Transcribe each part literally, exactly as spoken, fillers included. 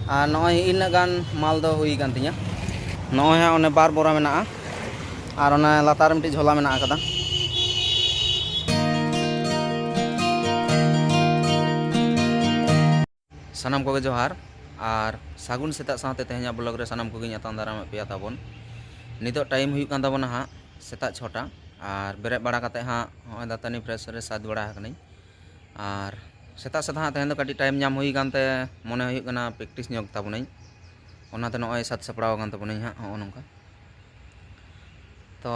ᱟᱨ ᱱᱚᱜᱼᱚᱭ ᱤᱱᱟᱹᱜ ᱜᱟᱱ ᱢᱟᱞ ᱫᱚ ᱦᱩᱭ ᱟᱠᱟᱱ ᱛᱤᱧᱟᱹ᱾ ᱱᱚᱜᱼᱚᱭ ᱦᱟᱸᱜ ᱚᱱᱮ ᱵᱟᱨ ᱵᱚᱨᱟ ᱢᱮᱱᱟᱜᱼᱟ, ᱟᱨ ᱚᱱᱟ ᱞᱟᱛᱟᱨ ᱨᱮ ᱢᱤᱫᱴᱤᱡ ᱡᱷᱚᱞᱟ ᱢᱮᱱᱟᱜ ᱟᱠᱟᱫᱟ᱾ ᱥᱟᱱᱟᱢ ᱠᱚᱜᱮ ᱡᱚᱦᱟᱨ ᱟᱨ ᱥᱟᱹᱜᱩᱱ ᱥᱮᱛᱟᱜ ᱥᱟᱶᱛᱮ ᱛᱮᱦᱮᱧᱟᱜ ᱵᱞᱚᱜ ᱨᱮ ᱥᱟᱱᱟᱢ ᱠᱚᱜᱮᱧ ᱟᱛᱟᱝ ᱫᱟᱨᱟᱢᱮᱫ ᱯᱮᱭᱟ ᱛᱟᱵᱚᱱ᱾ ᱱᱤᱛᱚᱜ ᱴᱟᱭᱤᱢ ᱦᱩᱭᱩᱜ ᱠᱟᱱ ᱛᱟᱵᱚᱱᱟ ᱦᱟᱸᱜ ᱥᱮᱛᱟᱜ ᱪᱷᱚᱴᱟ, ᱟᱨ ᱵᱮᱨᱮᱫ ᱵᱟᱲᱟ ᱠᱟᱛᱮ ᱦᱟᱸᱜ ᱱᱚᱜᱼᱚᱭ ᱫᱟᱹᱛᱟᱹᱱᱤ ᱯᱷᱨᱮᱥ ᱨᱮ ᱥᱟᱡᱽ ᱵᱟᱲᱟ ᱟᱠᱟᱱᱟᱹᱧ᱾ ᱟᱨ ᱥᱮᱛᱟᱜ ᱥᱮᱛᱟᱜ ᱦᱟᱸᱜ ᱛᱮᱦᱮᱧ ᱫᱚ ᱠᱟᱹᱴᱤᱡ ᱴᱟᱭᱤᱢ ᱧᱟᱢ ᱦᱩᱭ ᱟᱠᱟᱱ ᱛᱮ ᱢᱚᱱᱮ ᱦᱩᱭᱩᱜ ᱠᱟᱱᱟ ᱯᱨᱮᱠᱴᱤᱥ ᱧᱚᱜ ᱛᱟᱵᱚᱱᱟᱹᱧ, ᱚᱱᱟᱛᱮ ᱱᱚᱜᱼᱚᱭ ᱥᱟᱡᱽ ᱥᱟᱯᱲᱟᱣ ᱟᱠᱟᱱ ᱛᱟᱵᱚᱱᱟᱹᱧ ᱦᱟᱸᱜ ᱱᱚᱜᱼᱚ ᱱᱚᱝᱠᱟ᱾ ᱛᱚ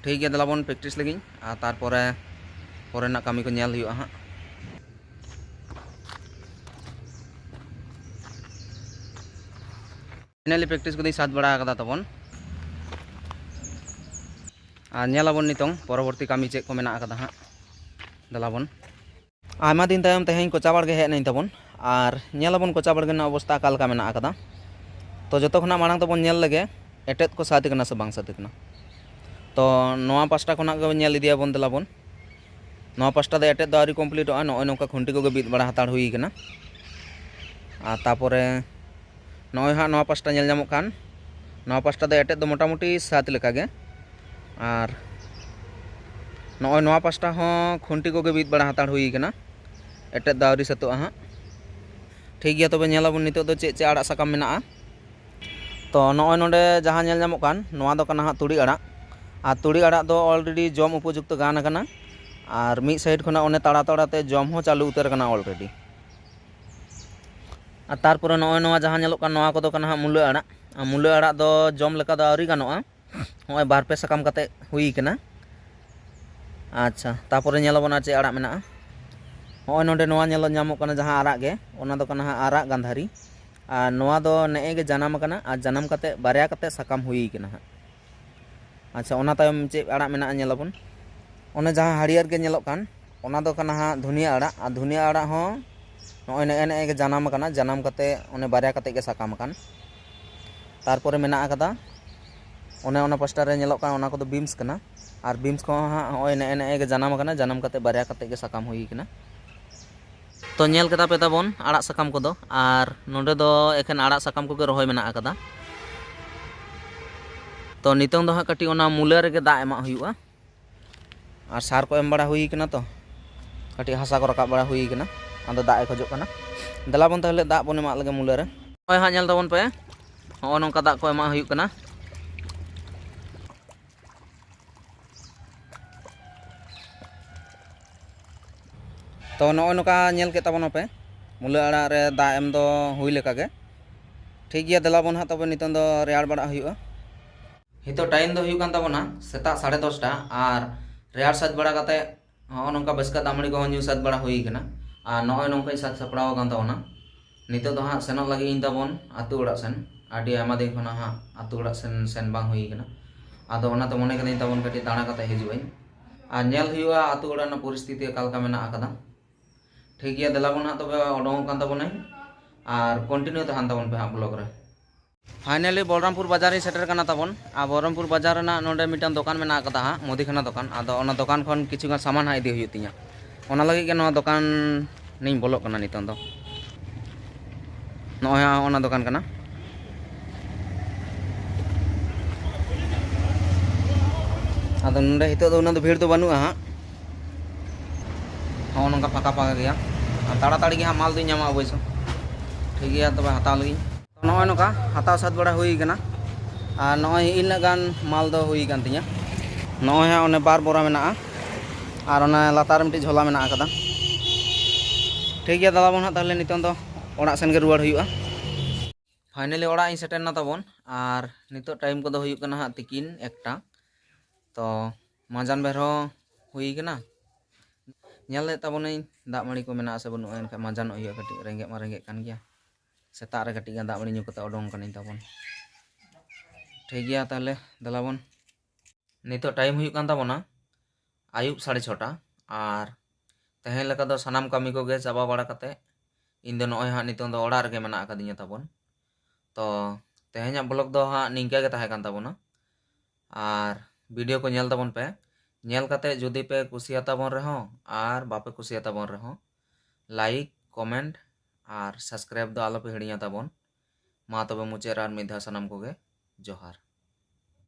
ᱴᱷᱤᱠ ᱜᱮᱭᱟ, ᱫᱮᱞᱟ ᱵᱚᱱ ᱯᱨᱮᱠᱴᱤᱥ ᱞᱮᱜᱤᱧ, ᱟᱨ ᱛᱟᱨᱯᱚᱨᱮ ᱯᱚᱨᱮ ᱨᱮᱱᱟᱜ ᱠᱟᱹᱢᱤ ᱠᱚ ᱧᱮᱞ ᱦᱩᱭᱩᱜᱼᱟ ᱦᱟᱸᱜ᱾ ᱯᱷᱟᱭᱱᱟᱞᱤ ᱯᱨᱮᱠᱴᱤᱥ ᱠᱚᱫᱚᱧ ᱥᱟᱡᱽ ᱵᱟᱲᱟ ᱟᱠᱟᱫᱟ ᱛᱟᱵᱚᱱ, ᱟᱨ ᱧᱮᱞ ᱟᱵᱚᱱ ᱱᱤᱛᱚᱝ ᱯᱚᱨᱚᱵᱚᱨᱛᱤ ᱠᱟᱹᱢᱤ ᱪᱮᱫ ᱠᱚ ᱢᱮᱱᱟᱜ ᱟᱠᱟᱫᱟ ᱦᱟᱸᱜ᱾ ᱫᱮᱞᱟ ᱵᱚᱱ᱾ ᱟᱭᱢᱟ ᱫᱤᱱ ᱛᱟᱭᱚᱢ ᱛᱮᱦᱮᱧ ᱠᱚᱪᱟ ᱵᱟᱲᱜᱮ ᱦᱮᱡ ᱮᱱᱟᱹᱧ ᱛᱟᱵᱚᱱ, ᱟᱨ ᱧᱮᱞ ᱟᱵᱚᱱ ᱠᱚᱪᱟ ᱵᱟᱲᱜᱮ ᱨᱮᱱᱟᱜ ᱚᱵᱚᱥᱛᱟ ᱚᱠᱟ ᱞᱮᱠᱟ ᱢᱮᱱᱟᱜ ᱟᱠᱟᱫᱟ᱾ ᱛᱚ ᱡᱚᱛᱚ ᱠᱷᱚᱱᱟᱜ ᱢᱟᱲᱟᱝ ᱛᱟᱵᱚᱱ ᱧᱮᱞ ᱞᱮᱜᱮ ᱮᱴᱮᱫ ᱠᱚ ᱥᱟᱹᱛ ᱟᱠᱟᱱᱟ ᱥᱮ ᱵᱟᱝ ᱥᱟᱹᱛ ᱟᱠᱟᱱᱟ᱾ ᱛᱚ ᱱᱚᱣᱟ ᱯᱟᱥᱴᱟ ᱠᱷᱚᱱᱟᱜ ᱜᱮ ᱧᱮᱞ ᱤᱫᱤᱭᱟᱵᱚᱱ, ᱫᱮᱞᱟ ᱵᱚᱱ᱾ ᱱᱚᱣᱟ ᱯᱟᱥᱴᱟ ᱫᱚ ᱮᱴᱮᱫ ᱫᱚ ᱟᱹᱣᱨᱤ ᱠᱚᱢᱯᱞᱤᱴᱚᱜᱼᱟ, ᱱᱚᱜᱼᱚᱭ ᱱᱚᱝᱠᱟ ᱠᱷᱩᱱᱴᱤ ᱠᱚᱜᱮ ᱵᱤᱫ ᱵᱟᱲᱟ ᱦᱟᱛᱟᱲ ᱦᱩᱭ ᱠᱟᱱᱟ᱾ ᱟᱨ ᱛᱟᱯᱚᱨᱮ ᱱᱚᱜᱼᱚᱭ ᱦᱟᱸᱜ ᱱᱚᱣᱟ ᱯᱟᱥᱴᱟ ᱧᱮᱞ ᱧᱟᱢᱚᱜ ᱠᱟᱱ, ᱱᱚᱣᱟ ᱯᱟᱥᱴᱟ ᱫᱚ ᱮᱴᱮᱫ ᱫᱚ ᱢᱚᱴᱟᱢᱩᱴᱤ ᱥᱟᱹᱛ ᱞᱮᱠᱟᱜᱮ᱾ ᱟᱨ ᱱᱚᱜᱼᱚᱭ ᱱᱚᱣᱟ ᱯᱟᱥᱴᱟ ᱦᱚᱸ ᱠᱷᱩᱱᱴᱤ ᱠᱚᱜᱮ ᱵᱤᱫ ᱵᱟᱲᱟ ᱦᱟᱛᱟᱲ ᱦᱩᱭ ᱠᱟᱱᱟ, ᱮᱴᱮᱫ ᱫᱚ ᱟᱹᱣᱨᱤ ᱥᱟᱹᱛᱚᱜᱼᱟ ᱦᱟᱸᱜ᱾ ᱴᱷᱤᱠ ᱜᱮᱭᱟ, ᱛᱚᱵᱮ ᱧᱮᱞ ᱟᱵᱚᱱ ᱱᱤᱛᱚᱜ ᱫᱚ ᱪᱮᱫ ᱪᱮᱫ ᱟᱲᱟᱜ ᱥᱟᱠᱟᱢ ᱢᱮᱱᱟᱜᱼᱟ᱾ ᱛᱚ ᱱᱚᱜᱼᱚᱭ ᱱᱚᱰᱮ ᱡᱟᱦᱟᱸ ᱧᱮᱞ ᱧᱟᱢᱚᱜ ᱠᱟᱱ, ᱱᱚᱣᱟ ᱫᱚ ᱠᱟᱱᱟ ᱦᱟᱸᱜ ᱛᱩᱲᱤ ᱟᱲᱟᱜ᱾ ᱟᱨ ᱛᱩᱲᱤ ᱟᱲᱟᱜ ᱫᱚ already ᱡᱚᱢ ᱩᱯᱚᱡᱩᱠᱛᱚ ᱜᱟᱱ ᱟᱠᱟᱱᱟ, ᱟᱨ ᱢᱤᱫ ᱥᱟᱭᱤᱰ ᱠᱷᱚᱱᱟᱜ ᱚᱱᱮ ᱛᱟᱲᱟ ᱛᱟᱲᱟ ᱛᱮ ᱡᱚᱢ ᱦᱚᱸ ᱪᱟᱹᱞᱩ ᱩᱛᱟᱹᱨ ᱟᱠᱟᱱᱟ already᱾ ᱟᱨ ᱛᱟᱨᱯᱚᱨᱮ ᱱᱚᱜᱼᱚᱭ ᱱᱚᱣᱟ ᱡᱟᱦᱟᱸ ᱧᱮᱞᱚᱜ ᱠᱟᱱ, ᱱᱚᱣᱟ ᱠᱚᱫᱚ ᱠᱟᱱᱟ ᱦᱟᱸᱜ ᱢᱩᱞᱟᱹ ᱟᱲᱟᱜ᱾ ᱟᱨ ᱢᱩᱞᱟᱹ ᱟᱲᱟᱜ ᱫᱚ ᱡᱚᱢ ᱞᱮᱠᱟ ᱫᱚ ᱟᱹᱣᱨᱤ ᱜᱟᱱᱚᱜᱼᱟ, ᱱᱚᱜᱼᱚᱭ ᱵᱟᱨ ᱯᱮ ᱥᱟᱠᱟᱢ ᱠᱟᱛᱮ ᱦᱩᱭ ᱠᱟᱱᱟ᱾ ᱟᱪᱪᱷᱟ, ᱛᱟᱯᱚᱨᱮ ᱧᱮᱞ ᱟᱵᱚᱱ ᱟᱨ ᱪᱮᱫ ᱟᱲᱟᱜ ᱢᱮᱱᱟᱜᱼᱟ᱾ ᱱᱚᱜᱼᱚᱭ ᱱᱚᱰᱮ ᱱᱚᱣᱟ ᱧᱮᱞ ᱧᱟᱢᱚᱜ ᱠᱟᱱᱟ ᱡᱟᱦᱟᱸ ᱟᱨᱟᱜ ᱜᱮ, ᱚᱱᱟ ᱫᱚ ᱠᱟᱱᱟ ᱦᱟᱸᱜ ᱟᱨᱟᱜ ᱜᱟᱱᱫᱷᱟᱨᱤ᱾ ᱟᱨ ᱱᱚᱣᱟ ᱫᱚ ᱱᱮᱜᱼᱮ ᱜᱮ ᱡᱟᱱᱟᱢ ᱟᱠᱟᱱᱟ, ᱟᱨ ᱡᱟᱱᱟᱢ ᱠᱟᱛᱮ ᱵᱟᱨᱭᱟ ᱠᱟᱛᱮ ᱥᱟᱠᱟᱢ ᱦᱩᱭ ᱠᱟᱱᱟ ᱦᱟᱸᱜ᱾ ᱟᱪᱪᱷᱟ, ᱚᱱᱟ ᱛᱟᱭᱚᱢ ᱪᱮᱫ ᱟᱲᱟᱜ ᱢᱮᱱᱟᱜᱼᱟ ᱧᱮᱞ ᱟᱵᱚᱱ᱾ ᱚᱱᱮ ᱡᱟᱦᱟᱸ ᱦᱟᱹᱨᱭᱟᱹᱲ ᱜᱮ ᱧᱮᱞᱚᱜ ᱠᱟᱱ, ᱚᱱᱟ ᱫᱚ ᱠᱟᱱᱟ ᱦᱟᱸᱜ ᱫᱷᱩᱱᱤᱭᱟᱹ ᱟᱲᱟᱜ᱾ ᱟᱨ ᱫᱷᱩᱱᱤᱭᱟᱹ ᱟᱲᱟᱜ ᱦᱚᱸ ᱱᱚᱜᱼᱚᱭ ᱱᱮᱜᱼᱮ ᱱᱮᱜᱼᱮ ᱜᱮ ᱡᱟᱱᱟᱢ ᱟᱠᱟᱱᱟ, ᱡᱟᱱᱟᱢ ᱠᱟᱛᱮ ᱚᱱᱮ ᱵᱟᱨᱭᱟ ᱠᱟᱛᱮ ᱜᱮ ᱥᱟᱠᱟᱢ ᱟᱠᱟᱱ᱾ ᱛᱟᱨᱯᱚᱨᱮ ᱢᱮᱱᱟᱜ ᱟᱠᱟᱫᱟ ᱚᱱᱮ ᱚᱱᱟ ᱯᱟᱥᱴᱟ ᱨᱮ ᱧᱮᱞᱚᱜ ᱠᱟᱱ, ᱚᱱᱟ ᱠᱚᱫᱚ ᱵᱤᱢᱥ ᱠᱟᱱᱟ᱾ ᱟᱨ ᱵᱤᱢᱥ ᱠᱚᱦᱚᱸ ᱦᱟᱸᱜ ᱱᱚᱜᱼᱚᱭ ᱱᱮᱜᱼᱮ ᱱᱮᱜᱼᱮ ᱜᱮ ᱡᱟᱱᱟᱢ ᱟᱠᱟᱱᱟ, ᱡᱟᱱᱟᱢ ᱠᱟᱛᱮ ᱵᱟᱨᱭᱟ ᱠᱟᱛᱮ ᱜᱮ ᱥᱟᱠᱟᱢ ᱦᱩᱭ ᱠᱟᱱᱟ᱾ ᱛᱚ, ᱧᱮᱞ ᱠᱮᱫᱟ ᱯᱮ ᱛᱟᱵᱚᱱ ᱟᱲᱟᱜ ᱥᱟᱠᱟᱢ ᱠᱚᱫᱚ, ᱟᱨ ᱱᱚᱰᱮ ᱫᱚ ᱮᱠᱷᱮᱱ ᱟᱲᱟᱜ ᱥᱟᱠᱟᱢ ᱠᱚᱜᱮ ᱨᱚᱦᱚᱭ ᱢᱮᱱᱟᱜ ᱟᱠᱟᱫᱟ᱾ ᱛᱚ, ᱱᱤᱛᱚᱝ ᱫᱚ ᱦᱟᱸᱜ ᱠᱟᱹᱴᱤᱡ ᱚᱱᱟ ᱢᱩᱞᱟᱹ ᱨᱮᱜᱮ ᱫᱟᱜ ᱮᱢᱟᱜ ᱦᱩᱭᱩᱜᱼᱟ᱾ ᱟᱨ ᱥᱟᱨ ᱠᱚ ᱮᱢ ᱵᱟᱲᱟ ᱦᱩᱭ ᱠᱟᱱᱟ ᱛᱚ, ᱠᱟᱹᱴᱤᱡ ᱦᱟᱥᱟ ᱠᱚ ᱨᱟᱠᱟᱵ ᱵᱟᱲᱟ ᱦᱩᱭ ᱠᱟᱱᱟ, ᱟᱫᱚ ᱫᱟᱜ ᱮ ᱠᱷᱚᱡᱚᱜ ᱠᱟᱱᱟ᱾ ᱫᱮᱞᱟ ᱵᱚᱱ ᱛᱟᱦᱚᱞᱮ ᱫᱟᱜ ᱵᱚᱱ ᱮᱢᱟᱜ ᱞᱮᱜᱮ ᱢᱩᱞᱟᱹ ᱨᱮ᱾ ᱱᱚᱜᱼᱚᱭ ᱦᱟᱸᱜ ᱧᱮᱞ ᱛᱟᱵᱚᱱ ᱯᱮ, ᱱᱚᱜᱼᱚ ᱱᱚᱝᱠᱟ ᱫᱟᱜ ᱠᱚ ᱮᱢᱟᱜ ᱦᱩᱭᱩᱜ ᱠᱟᱱᱟ᱾ ᱛᱚ, ᱱᱚᱜᱼᱚᱭ ᱱᱚᱝᱠᱟ ᱧᱮᱞ ᱠᱮᱫ ᱛᱟᱵᱚᱱᱟᱯᱮ, ᱢᱩᱞᱟᱹ ᱟᱲᱟᱜ ᱨᱮ ᱫᱟᱜ ᱮᱢ ᱫᱚ ᱦᱩᱭ ᱞᱮᱠᱟᱜᱮ᱾ ᱴᱷᱤᱠ ᱜᱮᱭᱟ, ᱫᱮᱞᱟ ᱵᱚᱱ ᱦᱟᱸᱜ ᱛᱚᱵᱮ ᱱᱤᱛᱚᱝ ᱫᱚ ᱨᱮᱭᱟᱲ ᱵᱟᱲᱟᱜ ᱦᱩᱭᱩᱜᱼᱟ᱾ ᱱᱤᱛᱚᱜ ᱴᱟᱭᱤᱢ ᱫᱚ ᱦᱩᱭᱩᱜ ᱠᱟᱱ ᱛᱟᱵᱚᱱᱟ ᱥᱮᱛᱟᱜ ᱥᱟᱲᱮ ᱫᱚᱥᱴᱟ, ᱟᱨ ᱨᱮᱭᱟᱲ ᱥᱟᱡᱽ ᱵᱟᱲᱟ ᱠᱟᱛᱮ ᱱᱚᱜᱼᱚ ᱱᱚᱝᱠᱟ ᱵᱟᱥᱠᱟ ᱫᱟᱜ ᱢᱟᱹᱲᱤ ᱠᱚᱦᱚᱸ ᱧᱩ ᱥᱟᱹᱛ ᱵᱟᱲᱟ ᱦᱩᱭ ᱠᱟᱱᱟ᱾ ᱟᱨ ᱱᱚᱜᱼᱚᱭ ᱱᱚᱝᱠᱟᱧ ᱥᱟᱡᱽ ᱥᱟᱯᱲᱟᱣ ᱟᱠᱟᱱ ᱛᱟᱵᱚᱱᱟ᱾ ᱱᱤᱛᱚᱜ ᱫᱚ ᱦᱟᱸᱜ ᱥᱮᱱᱚᱜ ᱞᱟᱹᱜᱤᱫ ᱤᱧ ᱛᱟᱵᱚᱱ ᱟᱹᱛᱩ ᱚᱲᱟᱜ ᱥᱮᱱ᱾ ᱟᱹᱰᱤ ᱟᱭᱢᱟ ᱫᱤᱱ ᱠᱷᱚᱱᱟᱜ ᱦᱟᱸᱜ ᱟᱹᱛᱩ ᱚᱲᱟᱜ ᱥᱮᱱ ᱥᱮᱱ ᱵᱟᱝ ᱦᱩᱭ ᱠᱟᱱᱟ᱾ ᱟᱫᱚ ᱚᱱᱟᱛᱮ ᱢᱚᱱᱮ ᱠᱟᱹᱫᱟᱹᱧ ᱛᱟᱵᱚᱱ ᱠᱟᱹᱴᱤᱡ ᱫᱟᱬᱟ ᱠᱟᱛᱮ ᱦᱤᱡᱩᱜ ᱟᱹᱧ, ᱟᱨ ᱧᱮᱞ ᱦᱩᱭᱩᱜᱼᱟ ᱟᱹᱛᱩ ᱚᱲᱟᱜ ᱨᱮᱱᱟᱜ ᱯᱚᱨᱤᱥᱛᱷᱤᱛᱤ ᱚᱠᱟ ᱞᱮᱠᱟ ᱢᱮᱱᱟᱜ ᱟᱠᱟᱫᱟ᱾ ᱴᱷᱤᱠ ᱜᱮᱭᱟ, ᱫᱮᱞᱟ ᱵᱚᱱ ᱦᱟᱸᱜ ᱛᱚᱵᱮ ᱚᱰᱚᱝᱚᱜ ᱠᱟᱱ ᱛᱟᱵᱚᱱᱟᱹᱧ, ᱟᱨ ᱠᱚᱱᱴᱤᱱᱤᱭᱩ ᱛᱟᱦᱮᱱ ᱛᱟᱵᱚᱱ ᱯᱮ ᱦᱟᱸᱜ ᱵᱞᱚᱜ ᱨᱮ᱾ ᱯᱷᱟᱭᱱᱟᱞᱤ ᱵᱚᱞᱨᱟᱢᱯᱩᱨ ᱵᱟᱡᱟᱨ ᱨᱤᱧ ᱥᱮᱴᱮᱨ ᱠᱟᱱᱟ ᱛᱟᱵᱚᱱ᱾ ᱟᱨ ᱵᱚᱞᱨᱟᱢᱯᱩᱨ ᱵᱟᱡᱟᱨ ᱨᱮᱱᱟᱜ ᱱᱚᱰᱮ ᱢᱤᱫᱴᱟᱝ ᱫᱚᱠᱟᱱ ᱢᱮᱱᱟᱜ ᱟᱠᱟᱫᱟ ᱦᱟᱸᱜ, ᱢᱩᱫᱤ ᱠᱷᱟᱱᱟ ᱫᱚᱠᱟᱱ᱾ ᱟᱫᱚ ᱚᱱᱟ ᱫᱚᱠᱟᱱ ᱠᱷᱚᱱ ᱠᱤᱪᱷᱩᱜᱟᱱ ᱥᱟᱢᱟᱱ ᱦᱟᱸᱜ ᱤᱫᱤ ᱦᱩᱭᱩᱜ ᱛᱤᱧᱟᱹ᱾ ᱚᱱᱟ ᱞᱟᱹᱜᱤᱫ ᱜᱮ ᱱᱚᱣᱟ ᱫᱚᱠᱟᱱ ᱤᱧ ᱵᱚᱞᱚᱜ ᱠᱟᱱᱟ ᱱᱤᱛᱚᱝ ᱫᱚ᱾ ᱱᱚᱜᱼᱚᱭ ᱦᱟᱸᱜ ᱚᱱᱟ ᱫᱚᱠᱟᱱ ᱠᱟᱱᱟ᱾ ᱟᱫᱚ ᱱᱚᱰᱮ ᱱᱤᱛᱚᱜ ᱫᱚ ᱩᱱᱟᱹᱜ ᱫᱚ ᱵᱷᱤᱲ ᱫᱚ ᱵᱟᱹᱱᱩᱜᱼᱟ ᱦᱟᱸᱜ᱾ ᱱᱚᱜᱼᱚ ᱱᱚᱝᱠᱟ ᱯᱷᱟᱸᱠᱟ ᱯᱷᱟᱸᱠᱟ ᱜᱮᱭᱟ᱾ ᱟᱨ ᱛᱟᱲᱟᱛᱟᱲᱤ ᱜᱮ ᱦᱟᱸᱜ ᱢᱟᱞ ᱫᱚᱧ ᱧᱟᱢᱟ ᱚᱵᱚᱥᱥᱚ᱾ ᱴᱷᱤᱠ ᱜᱮᱭᱟ, ᱛᱚᱵᱮ ᱦᱟᱛᱟᱣ ᱞᱮᱜᱤᱧ᱾ ᱱᱚᱜᱼᱚᱭ ᱱᱚᱝᱠᱟ ᱦᱟᱛᱟᱣ ᱥᱟᱹᱛ ᱵᱟᱲᱟ ᱦᱩᱭ ᱠᱟᱱᱟ᱾ ᱟᱨ ᱱᱚᱜᱼᱚᱭ ᱤᱱᱟᱹᱜ ᱜᱟᱱ ᱢᱟᱞ ᱫᱚ ᱦᱩᱭ ᱠᱟᱱ ᱛᱤᱧᱟᱹ᱾ ᱱᱚᱜᱼᱚᱭ ᱦᱟᱸᱜ ᱚᱱᱮ ᱵᱟᱨ ᱵᱚᱨᱟ ᱢᱮᱱᱟᱜᱼᱟ, ᱟᱨ ᱚᱱᱟ ᱞᱟᱛᱟᱨ ᱨᱮ ᱢᱤᱫᱴᱤᱡ ᱡᱷᱚᱞᱟ ᱢᱮᱱᱟᱜ ᱟᱠᱟᱫᱟ᱾ ᱴᱷᱤᱠ ᱜᱮᱭᱟ, ᱫᱟᱫᱟ ᱵᱚᱱ ᱦᱟᱸᱜ ᱛᱟᱦᱚᱞᱮ ᱱᱤᱛᱚᱝ ᱫᱚ ᱚᱲᱟᱜ ᱥᱮᱱ ᱜᱮ ᱨᱩᱣᱟᱹᱲ ᱦᱩᱭᱩᱜᱼᱟ᱾ ᱯᱷᱟᱭᱱᱟᱞᱤ ᱚᱲᱟᱜ ᱤᱧ ᱥᱮᱴᱮᱨ ᱮᱱᱟ ᱛᱟᱵᱚᱱ, ᱟᱨ ᱱᱤᱛᱚᱜ ᱴᱟᱭᱤᱢ ᱠᱚᱫᱚ ᱦᱩᱭᱩᱜ ᱠᱟᱱᱟ ᱦᱟᱸᱜ ᱛᱤᱠᱤᱱ ᱮᱠᱴᱟ᱾ ᱛᱚ, ᱢᱟᱸᱡᱟᱱ ᱵᱮᱨ ᱦᱚᱸ ᱦᱩᱭ ᱠᱟᱱᱟ᱾ ᱧᱮᱞ ᱞᱮᱫ ᱛᱟᱵᱚᱱᱟᱹᱧ ᱫᱟᱜ ᱢᱟᱹᱲᱤ ᱠᱚ ᱢᱮᱱᱟᱜᱼᱟ ᱥᱮ ᱵᱟᱹᱱᱩᱜᱼᱟ, ᱮᱱᱠᱷᱟᱱ ᱢᱟᱸᱡᱟᱱᱚᱜ ᱦᱩᱭᱩᱜᱼᱟ, ᱠᱟᱹᱴᱤᱡ ᱨᱮᱸᱜᱮᱡ ᱢᱟ ᱨᱮᱸᱜᱮᱡ ᱠᱟᱱ ᱜᱮᱭᱟ᱾ ᱥᱮᱛᱟᱜ ᱨᱮ ᱠᱟᱹᱴᱤᱡ ᱜᱟᱱ ᱫᱟᱜ ᱢᱟᱹᱲᱤ ᱧᱩ ᱠᱟᱛᱮ ᱚᱰᱚᱝ ᱠᱟᱹᱱᱟᱹᱧ ᱛᱟᱵᱚᱱ᱾ ᱴᱷᱤᱠ ᱜᱮᱭᱟ, ᱛᱟᱦᱚᱞᱮ ᱫᱮᱞᱟ ᱵᱚᱱ᱾ ᱱᱤᱛᱚᱜ ᱴᱟᱭᱤᱢ ᱦᱩᱭᱩᱜ ᱠᱟᱱ ᱛᱟᱵᱚᱱᱟ ᱟᱹᱭᱩᱵ ᱥᱟᱲᱮ ᱪᱷᱚᱴᱟ, ᱟᱨ ᱛᱮᱦᱮᱧ ᱞᱮᱠᱟ ᱫᱚ ᱥᱟᱱᱟᱢ ᱠᱟᱹᱢᱤ ᱠᱚᱜᱮ ᱪᱟᱵᱟ ᱵᱟᱲᱟ ᱠᱟᱛᱮ ᱤᱧ ᱫᱚ ᱱᱚᱜᱼᱚᱭ ᱦᱟᱸᱜ ᱱᱤᱛᱚᱝ ᱫᱚ ᱚᱲᱟᱜ ᱨᱮᱜᱮ ᱢᱮᱱᱟᱜ ᱟᱠᱟᱫᱤᱧᱟ ᱛᱟᱵᱚᱱ᱾ ᱛᱚ, ᱛᱮᱦᱮᱧᱟᱜ ᱵᱞᱚᱜ ᱫᱚ ᱦᱟᱸᱜ ᱱᱤᱝᱠᱟᱹ ᱜᱮ ᱛᱟᱦᱮᱸ ᱠᱟᱱ ᱛᱟᱵᱚᱱᱟ᱾ ᱟᱨ ᱵᱷᱤᱰᱤᱭᱳ ᱠᱚ ᱧᱮᱞ ᱛᱟᱵᱚᱱ ᱯᱮ᱾ ᱧᱮᱞ ᱠᱟᱛᱮ ᱡᱩᱫᱤ ᱯᱮ ᱠᱩᱥᱤᱭᱟᱛᱟ ᱵᱚᱱ ᱨᱮᱦᱚᱸ ᱟᱨ ᱵᱟᱯᱮ ᱠᱩᱥᱤᱭᱟᱛᱟ ᱵᱚᱱ ᱨᱮᱦᱚᱸ, like, comment ᱟᱨ subscribe ᱫᱚ ᱟᱞᱚᱯᱮ ᱦᱤᱲᱤᱧᱟ ᱛᱟᱵᱚᱱ᱾ ᱢᱟ ᱛᱚᱵᱮ ᱢᱩᱪᱟᱹᱫ ᱨᱮ ᱟᱨ ᱢᱤᱫ ᱫᱷᱟᱣ ᱥᱟᱱᱟᱢ ᱠᱚᱜᱮ ᱡᱚᱦᱟᱨ᱾